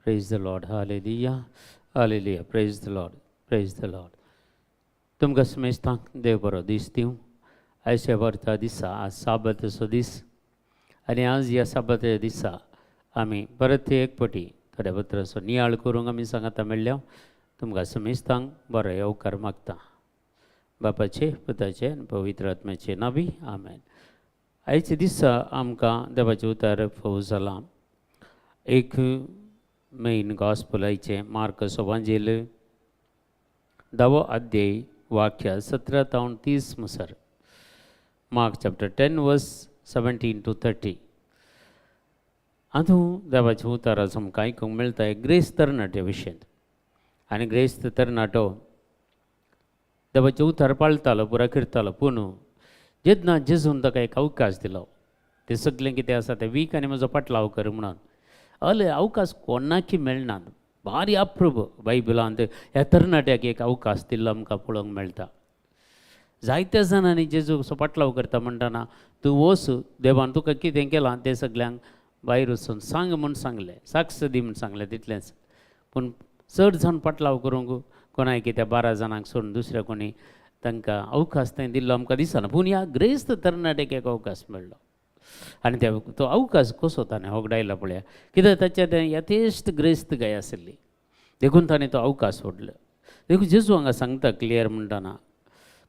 Praise the Lord. Hallelujah, hallelujah. Praise the Lord, praise the Lord. तुमकां समेस्तांक देव बरो दीस दिवं. आयच्या वर्ता दिसा, आज साबाताचो दीस आनी आज ह्या साबाताच्या दिसा आमी परत एक पटी थोड्या उतराचो नियाळ करूंक आमी सांगाता मेळ्ळ्या. तुमकां समेस्तांक बरो येवकार मागता. बापाचे, पुताचे आनी पवित्र आत्म्याचे नांवी, आमेन. आयच्या दिसा आमकां देवाचें उतर फोव जालां. एक मेन गॉस्पल आयचें मार्कस वांजेल, धावो अध्याय, वाक्य 17 तावन 30 मुसर. Mark chapter 10, verse 17 to 30. आतां देवाचें उतर आमकां आयकूंक मेळटा एक ग्रेस्त तरणाट्या विशयांत. आनी ग्रेस्त तरणाटो देवाचें उतर पाळतालो, पुरा करतालो. पूण जेन्ना जेजून ताका एक अवकाश दिलो, तें सगळें कितें आसा तें वीक आनी म्हजो पाटलाव कर म्हणून, अले अवकाश कोणाकी मेळना. भारी अप्रूप बायबलांत ह्या तरणाट्याक एक अवकाश दिल्लो आमकां पळोवंक मेळटा. जायत्या जाणांनी जेजू पाटलाव करता म्हणटना, तूं वच, देवान तुका कितें केलां तें सगल्यांक भायर वचून सांग म्हूण सांगलें, साक्ष दी म्हूण सांगलें, तितलेंच. पूण चड जाण पाटलाव करूंक कोणाय कित्या 12 जाणांक सोडून दुसऱ्या कोणी तांकां अवकाश थंय दिल्लो आमकां दिसना. पूण ह्या ग्रेस्त तरणाट्याक एक अवकाश मेळ्ळो आनी त्या तो अवकाश कसो ताणें होगडायला पळया. कित्याक ताच्या तें यथेश्ट ग्रेस्त गाय आशिल्ली, देखून ताणें तो अवकाश सोडलो. देखून जेजू हांगा सांगता क्लियर म्हणटना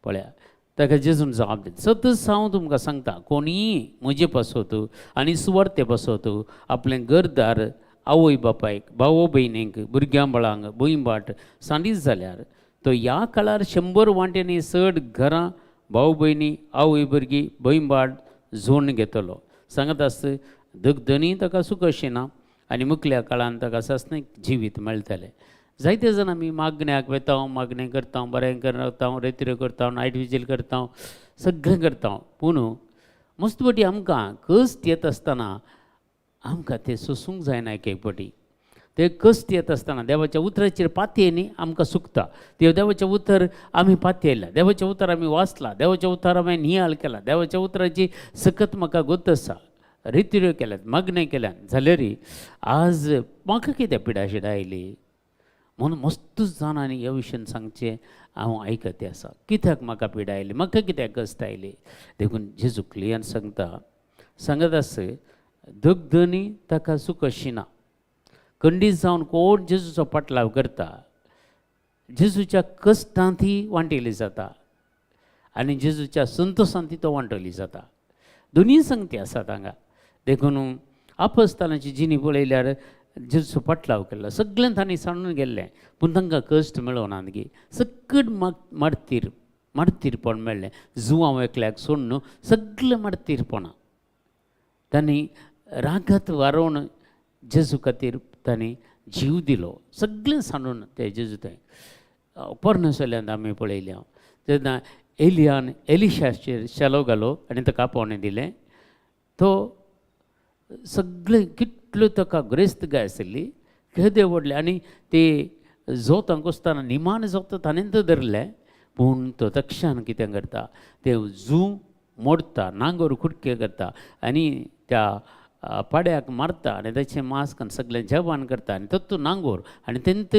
पळया, ताका जेजून जबाब दिता, सतच हांव तुमकां सांगता, कोणीय म्हजे पासत आनी सुवार्ते पासत आपलें घरदार, आवय बापायक, भाव भयणींक, भुरग्यां बाळांक, भूंयभाट सांडीत जाल्यार तो ह्या काळार 100 वांट्यांनी चड घरां, भाव भयणी, आवय भुरगीं, भूंयभाट जोडून घेतलो. सांगत आसता, दगदनी ताका सुख अशें ना आनी मुखल्या काळान ताका सासणें जिवीत मेळटलें. जायते जाण आमी मागण्याक वेता, मागणें करता, बरें करता, रेतिरो करता, नायट विजील करता, सगळें करता. पूण मस्त पटी आमकां कश्ट येत आसतना आमकां तें सोसूंक जायना. एक एक पटी ते कश्ट येत आसतना देवाच्या उतराचेर पातयेनी आमकां सुकता. ते देवाचें उतर आमी पातयेलां, देवाचें उतर आमी वाचलां, देवाचें उतर आमी नियाळ केला, देवाच्या उतराची सकत म्हाका गोत आसा, रितिऱ्यो केल्यात, मागणें केल्यात, जाल्यार आज म्हाका कितें पिडा शिडा आयली म्हणून मस्त जाणांनी ह्या विशयान सांगचें हांव आयकत आसा. कित्याक म्हाका पिडा आयली, म्हाका कित्याक कश्ट आयली? देखून जेजू क्लियर सांगता, सांगत आस, दगदनी ताका सुख ना. खंडीत जावन कोण जेजूचो पाटलाव करता, जेजूच्या कश्टांत वांटेली जाता आनी जेजूच्या संतोशांत तो वांटवली जाता. दोनूय संगती आसात हांगा. देखून आपस्तानाची जिणी पळयल्यार जेजूचो पाटलाव केल्लो, सगळें तांणी सांडून गेल्लें, पूण तांकां कश्ट मेळना गे. सकट मार्तीर मार्तीरपण मेळ्ळें. जुवांव एकल्याक सोडून सगळें मार्तीरपणां तांणी रागात वारोवन जेजू खातीर तांणी जीव दिलो. सगळें सांडून ते जेजू थंय पोरणे आमी पळयल्या, तेन्ना एलियान एलिशाचेर शेलो घालो आनी ताका आपोवणें दिलें. तो सगळें कितल्यो ताका ग्रेस्त गाय आशिल्ली, केदे व्हडले, आनी ते जोतां कुसतना निमाणें जोत ताणें धरलें. पूण तो तक्षान कितें करता, ते जूं मोडटा, नांगोर कुडके करता आनी त्या पाड्याक मारता आनी ताचें मास्क आनी सगळें जेवण करता आनी तो नांगोर आनी तेंत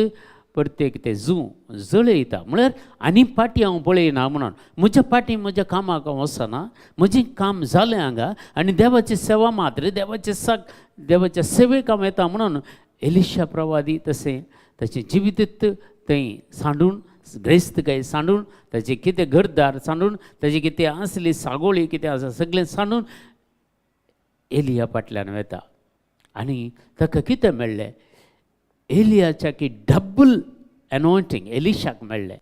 प्रत्येक ते जूं जळयता. म्हळ्यार आनी पाटी हांव पळयना म्हणून, म्हज्या पाटी म्हज्या कामाक हांव वचना, म्हजें काम जालें हांगा आनी देवाची सेवा मात्र, देवाचे साक देवाच्या सेवेक हांव येता म्हणून एलिशा प्रवादी तशें ताचें जिवीत थंय सांडून, ग्रेस्त काय सांडून, ताचें कितें घरदार सांडून, ताची कितें आसली सागोळी कितें आसा सगळें सांडून एलिया फाटल्यान वेता. आनी ताका कितें मेळ्ळें? एलियाच्या की डबल एनॉयंटींग एलिशाक मेळ्ळें.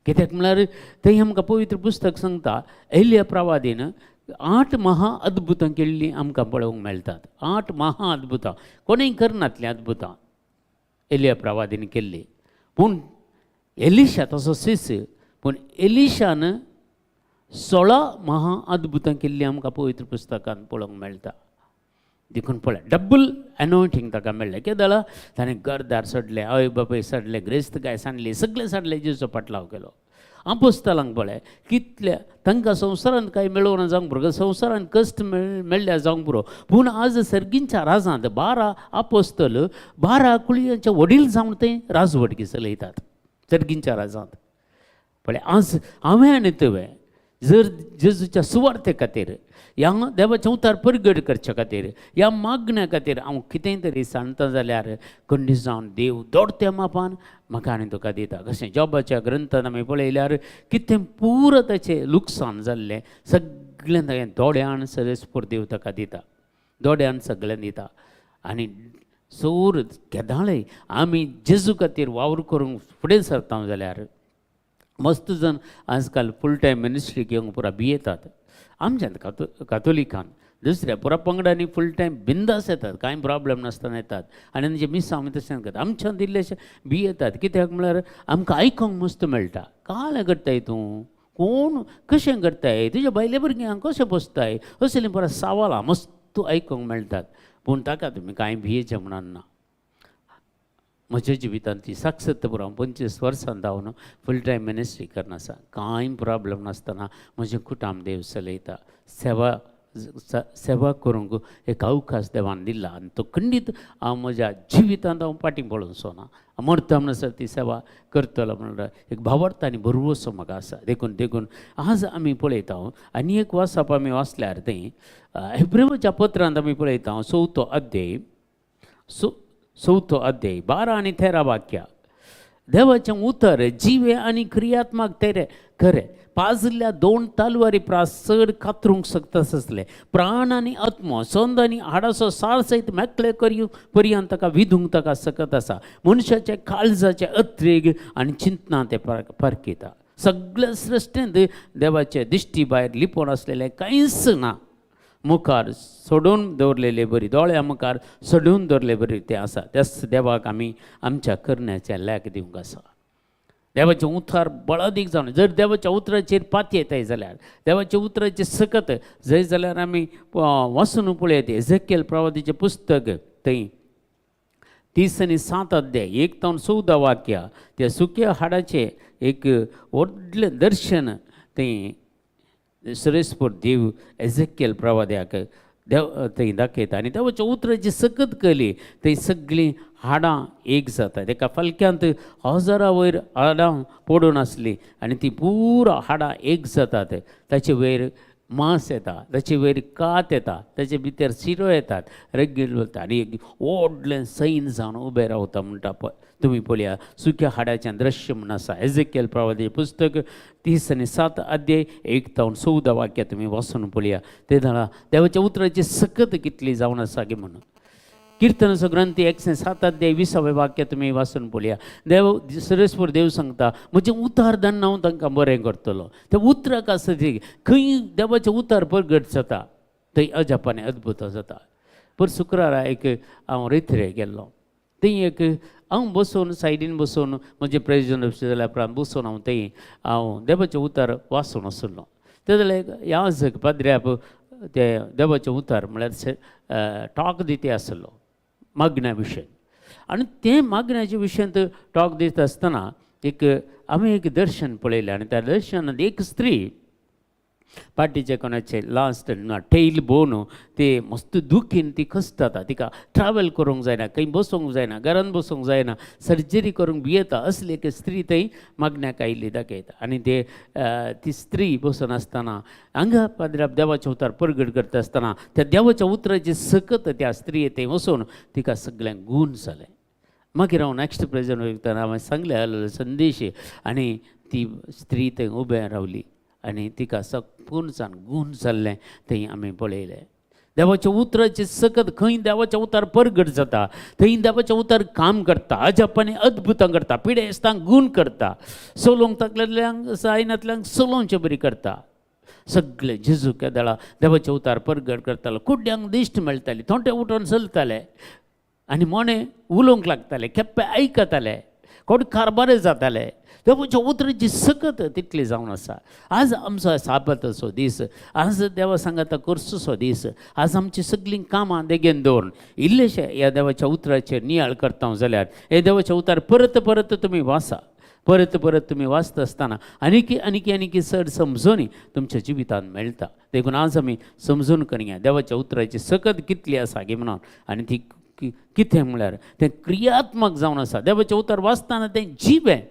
कित्याक म्हळ्यार थंय आमकां पवित्र पुस्तक सांगता, एलिया प्रवादीन आठ महा अद्भुतां केल्लीं आमकां पळोवंक मेळटात. आठ महा अद्भुतां, कोणूय करनातलीं अद्भुतां एलिया प्रवादीन केल्लीं. पूण एलिशा तसो शिष्य, पूण एलिशान 16 महा अद्भुतां केल्लीं आमकां पवित्र पुस्तकान पळोवंक मेळटा. देखून पळय, डबल एनॉयंटींग ताका मेळ्ळें. कितें जालां, ताणें घरदार सोडलें, आवय बापूय सोडलें, ग्रेस्त गाय सांडली, सगळें सांडलें, जेजूचो पाटलाव केलो. आपोस्तालांक पळय कितल्या तांकां संवसारांत कांय मेळोवना जावंक पुरो, संवसारांत कश्ट मेळ्ळ्या जावंक पुरो, पूण आज सर्गींच्या राजांत 12 आपोस्तल 12 कुळयांचे वडील जावन ते राजवटकी चलयतात सर्गींच्या राजांत. पळय आज हांवें आनी तुवें जर जेजूच्या सुवार्थे खातीर, ह्या देवाचें उतार परगट करचे खातीर, ह्या मागण्या खातीर हांव कितेंय तरी सांगता जाल्यार खंडीत जावन देव दोडत्या मापान म्हाका आनी तुका दिता. कशें जॉबाच्या ग्रंथान आमी पळयल्यार कितें पुरो ताचें लुकसाण जाल्लें सगळें ताणें दोड्यान सरेस्पोर देव ताका दिता, दोड्यान सगळें दिता. आनी सोर केदाळय आमी जेजू खातीर वावर करूंक फुडें सरता जाल्यार मस्त जण आजकाल फूल टायम मिनिस्ट्री घेवंक पुरा भियेतात. आमच्यान कातोलिकान दुसऱ्या पुरा पंगडांनी फूल टायम बिंदास येतात, कांय प्रॉब्लम नासतना येतात आनी तांचे मिसां आमी तशें करतात. आमच्यान इल्लेशे भियेतात, कित्याक म्हळ्यार आमकां आयकोंक मस्त मेळटा. कालें करताय तूं, कोण कशें करताय, तुज्या बायले भुरग्यांक कशें पोसताय, असलीं पुरा सवालां मस्त आयकोंक मेळटात. पूण ताका तुमी कांय भियेचें म्हणून ना. म्हज्या जिवितांत ती साक्षात पुरो हांव 25 वर्सां जावन फूल टायम मिनिस्ट्री करना आसा, कांय प्रॉब्लम नासतना म्हजें कुटाम देव चलयता. सेवा सेवा करूंक एक अवकाश देवान दिला आनी तो खंडीत हांव म्हज्या जिवितांत हांव फाटीं पळोवचो ना, मरता म्हणसर ती सेवा करतलो म्हणल्यार एक भावार्थ आनी भरवंसो म्हाका आसा. देखून देखून आज आमी पळयता आनी एक वाचप आमी वाचल्यार तें हेब्रेवाच्या पत्रांत आमी पळयता चवथो अध्याय, चवथो अध्याय 12 आनी 13 वाक्या. देवाचें उतर जिवे आनी क्रियात्मक तेरे खरें पाजल्या 2 तलवारी प्रास चड कातरूंक शकता आसलें, प्राण आनी आत्मो संद आनी हाडाचो सार सयत मेकळे करी पर्यंत ताका विधूंक ताका सकत आसा. मनशाचे काळजाचे अत्रेग आनी चिंतना ते पारखिता. सगळे सृश्टींत देवाचे दिश्टी भायर लिपोवन आसलेलें कांयच ना. मुखार सोडून दवरलेले बरी, दोळ्या मुखार सोडून दवरले बरी तें आसा. त्याच देवाक आमी आमच्या करण्याचें लेख दिवंक आसा. देवाचें उतार बळादीक जावन जर देवाच्या उतराचेर पाती येताय जाल्यार, देवाच्या उतराचेर सकत जंय जाल्यार आमी वाचून पळयत एझेकियल प्रवादीचें पुस्तक थंय 30 आनी 7 अध्याय 1 तावन 14 वाक्या त्या सुक्या हाडाचें एक व्हडलें दर्शन थंय सुरेशपूर देव एझेकियल प्रवाद्याक देव थंय दाखयता. आनी देवाच्या उतराची सकत केली थंय सगळीं हाडां एक जाता. तेका फालक्यांत हजारा वयर हाडां पडून आसलीं आनी ती पुरा हाडां एक जातात. ताचे वयर मांस येता, ताचे वयर कात येता, ताचे भितर शिरो येतात, रगील वता आनी एक व्हडलें सैन जावन उबें रावता. म्हणटा तुमी पळया सुक्या हाडाचें दृश्य म्हूण आसा. एझेकियल प्रवादी पुस्तक 30 आनी 7 अध्याय 1 तावन 14 वाक्या तुमी वाचून पळया. ते जाणा देवाच्या उतराची सकत कितली जावन आसा की म्हणून. किर्तनाचो ग्रंथ 107 अध्याय 20 वाक्य तुमी वाचून पळया. देव सुरेशपूर देव सांगता म्हजें उतार धाडून हांव तांकां बरें करतलो. त्या उतराक आसा ती खंय देवाचें उतार परगट जाता थंय अजापाने अद्भुत जाता. पर शुक्रारा एक हांव रेथरे गेल्लो, थंय एक हांव बसून सायडीन बसून म्हजें प्रेजिडेंट जाल्या उपरांत बसून हांव थंय हांव देवाचें उतार वाचून आशिल्लो. ते जाल्यार याजक पाद्र्याप ते देवाचें उतार म्हळ्यार टॉक दिती आसलो मागण्या विशय. आनी ते मागण्याच्या विशयांत टॉक दिता आसतना एक आमी एक दर्शन पळयलें आनी त्या दर्शनांत एक स्त्री पाटीचे कोणाचे लास्ट टेल बोन ते मस्त दुखीन ती खसता, तिका ट्रॅवल करूंक जायना, खंय बसूंक जायना, घरान बसूंक जायना, सर्जरी करूंक भियेता. असली एक स्त्री थंय मागण्याक आयिल्ली दाखयता. आनी ते ती स्त्री बसून आसतना हांगा पाद्र्याप देवाचें उतर परगट करता आसतना त्या देवाच्या उतराची सकत त्या स्त्री थंय वचून तिका सगळ्यांक गूण जालें. मागीर हांव नॅक्स्ट प्रेजेंट वयतना हांवें सांगलें संदेश आनी ती स्त्री थंय उबें रावली आनी तिका सपूर्णसान गूण जाल्लें थंय आमी पळयलें. देवाच्या उतराची सकत खंय देवाच्या उतार परगट जाता थंय देवाच्या उतार काम करता, अजापानी अद्भुतां करता, पिडेस्तांक गूण करता, सोलोंक ताकलेल्यांक जायनातल्यांक सोलोवचे बरी करता. सगळे जेजू केदळा देवाच्या उतार परगट करतालो, कुड्ड्यांक दिश्ट मेळटाली, थोंटे उठोवन चलताले आनी मोणे उलोवंक लागताले, खेप्पे आयकताले, कोडकार बरे जाताले. देवाच्या उतराची सकत तितली जावन आसा. आज आमचो साबाताचो दीस, आज देवा सांगाता करचो दीस, आज आमची सगळीं कामां देगेन दवरून इल्लेशे ह्या देवाच्या उतराचेर नियाळ करता जाल्यार हे देवाच्या उतार परत परत तुमी वाचा. परत परत तुमी वाचता आसतना आनीकी आनीकी आनीकी चड समजून तुमच्या जिवितांत मेळटा. देखून आज आमी समजून करया देवाच्या उतराची सकत कितली आसा गी म्हणून, आनी ती कितें म्हळ्यार तें क्रियात्मक जावन आसा. देवाचें उतर वाचतना तें जीव हें,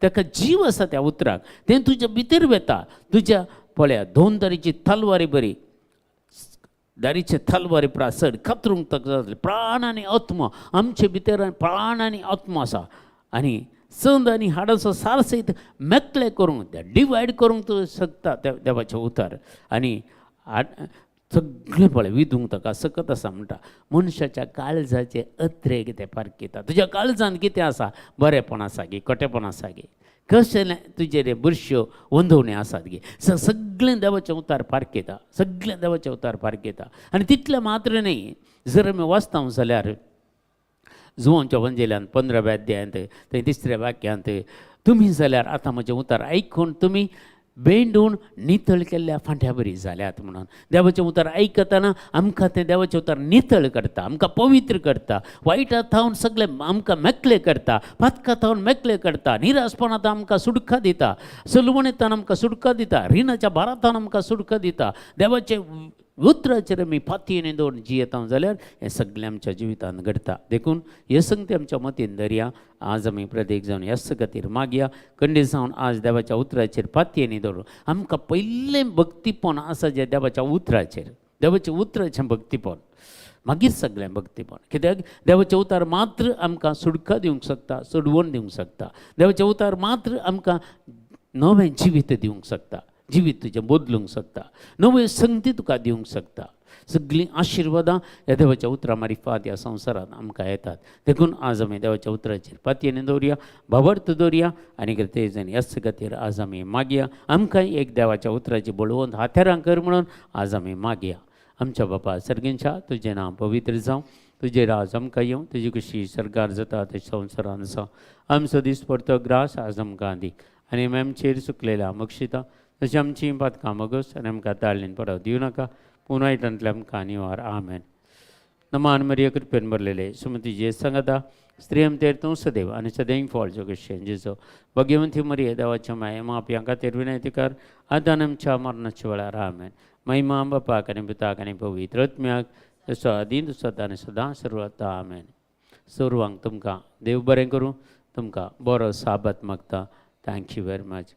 ताका जीव आसा त्या उतराक, तें तुज्या भितर वेता. तुज्या पळया दोन तरेची तलवारी बरी दारीचे तलवारी प्रासड कातरूंक ताका जातलें. प्राण आनी आत्मा आमचे भितर प्राण आनी आत्मा आसा, आनी संद आनी हाडाचो सार सयत मेकळे करूंक डिवायड करूंक तूं शकता देवाचें उतर. आनी सगळें पळय विदूंक ताका सकत आसा म्हणटा. मनशाच्या काळजाचे अत्रे कितें पारखिता. तुज्या काळजान कितें आसा, बरेंपण आसा गी खोटेपण आसा गी, कशें तुजेर बुरश्यो वंदवण्यो आसात गी, सगळें देवाचें उतार पारखिता, सगळें देवाचें उतार पारखिता. आनी तितलें मात्र न्ही, जर आमी वाचता जाल्यार जुवांच्या वंजेल्यान 15व्या अध्यायांत थंय 3ऱ्या वाक्यांत तुमी जाल्यार आतां म्हजें उतार आयकून तुमी बेंडून नितळ केल्ल्या फांट्या बरी जाल्यात म्हणून. देवाचें उतर आयकतना आमकां तें देवाचें उतर नितळ करता, आमकां पवित्र करता, वायटा थावन सगळें आमकां मेकळे करता, पातका थावन मेकळे करता, निराशपणांत आमकां सुटका दिता, सलवणेंतान आमकां सुटका दिता, रिणाच्या भारांतान आमकां सुटका दिता. देवाचें उतराचेर आमी फातयेन दवरून जियेता जाल्यार हें सगळें आमच्या जिवितांत घडटा. देखून हे संगती आमच्या मतीन धरया. आज आमी प्रत्येक जावन ह्याच खातीर मागया कंडी जावन आज देवाच्या उतराचेर फातयेनी दवरून आमकां पयलें भक्तीपण आसा जें देवाच्या उतराचेर, देवाच्या उतराचें भक्तीपण, मागीर सगळें भक्तीपण. कित्याक देवाचें उतार मात्र आमकां सुटका दिवंक शकता, सोडवण दिवंक शकता. देवाचें उतार मात्र आमकां नवें जिवीत दिवंक शकता, जिवीत तुजें बदलूंक शकता, नव्यो संगती तुका दिवंक शकता. सगळीं आशिर्वादां ह्या देवाच्या उतरां मारिफात ह्या संवसारांत आमकां येतात. देखून आज आमी देवाच्या उतराचेर पातयेन दवरया, भावार्थ दवरया आनी कितें जाण ह्याच खातीर आज आमी मागया आमकां एक देवाच्या उतराची बळवंत हातेरां कर म्हणून आज आमी मागया. आमच्या बापा सर्गेंच्या, तुजें नांव पवित्र जावं, तुजें राज आमकां येवं, तुजी कशी सरकार जाता तशें संवसारान जावं. आमचो दीस पडतो ग्रास आज आमकां दी, आनी आमी आमचेर चुकलेल्या मक्षिता तशें आमची पातकां मगस, आनी आमकां ताळणीन पडप दिवं नाका, पूण वायटांतल्या आमकां निवार. आमेन. नमान मरिया, कृपेन भरलेले, सुमती जे सांगता, स्त्रियम तेर तूं सदैव आनी सदैव फळ जोगेशें जेजो. भग्यवंती मरिये, देवाच्या माये, मापयां खातीर विनंती कर, आतां आमच्या मरणाच्या वेळार. आमेन. महिमा बापाक आनी पुताक आनी पवित्र आत्म्याक, तसो आदीं सदां आनी सदां सर्वता. आमेन. सर्वांक तुमकां देव बरें करूं, तुमकां बरो साबात मागता. Thank you very much.